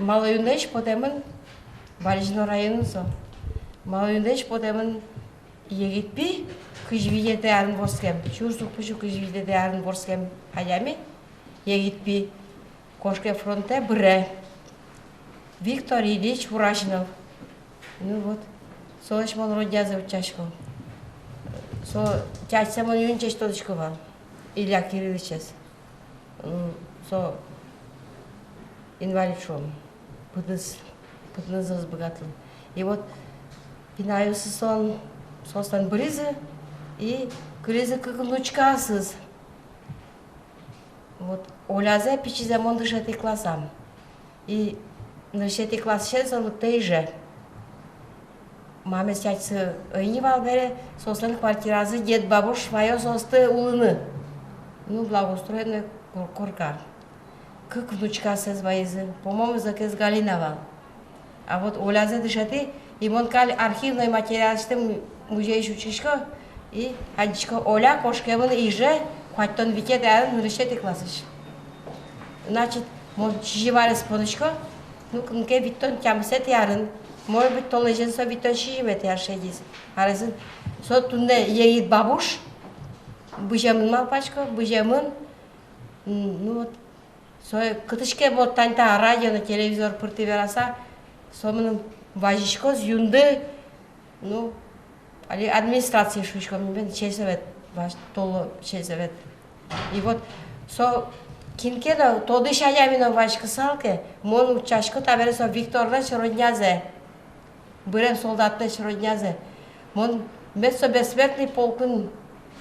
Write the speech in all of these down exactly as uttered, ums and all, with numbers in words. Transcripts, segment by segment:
Малоюндэсь потэмын, Балезино районын со. Малоюндэсь потэмын егит пи, кызь витетӥ арын вордскем, сюрс укмыс сю кызь витетӥ арын вордскем адями, егит пи, кошке фронтэ, быре. Виктор Ильич Урасинов. Ну вот, солэсь мон роднязэ утчасько. Со тятьсэ мон юн ӵеч тодӥсько вал, Илья Кириллычез. М, со инвалид, шуом, пыдыз, пыдыныз ӧз быгаты. И вот пиналъёсыз солэн, соослэн быризы, и кылизы кык внучкаосыз. Вот Олязэ, пичизэ, мон дышетӥ классам. И дышетӥ классысен со лыктэ Иже. Мамез, тятьсэ ӧй ни вал бере, соослэн квартиразы дед бабуш ваё соосты улыны. Ну, благоустроенной кор-, корка. Кык внучкаосыз вайизы, по-моему, зӧкез Галина вал. А вот Олязэ дышетӥ, и мон каль архивной материалысьтым музейысь учкисько, и адӟисько, Оля кошкемын Иже куатьтон витетӥ арын нырысетӥ классысь. Значит, мон сизьым арес понысько, ну, кынке витьтон тямысэтӥ арын, может быть, толэзен со витьтон сизьыметӥ ар шедиз. Аресын со туннэ егит бабуш, быземын, малпасько, быземын. М, ну вот, со кытысь ке вот тань та радио но телевизор пыртӥ вераса, со мыным вазиськоз юнды, ну, али администрацие шуиськом, милям сельсовет, ваш толо сельсовет. И вот со кин ке но, тодӥсь адями но вазиськысал ке, мон утчасько табере со Викторлэсь роднязэ, бырем солдатлэсь роднязэ. Мон мед со бессмертный полкын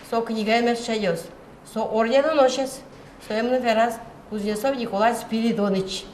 со книгаен мед шедёз. Со орденоносец, сое мыным вераз Кузнецов Николай Спиридоныч.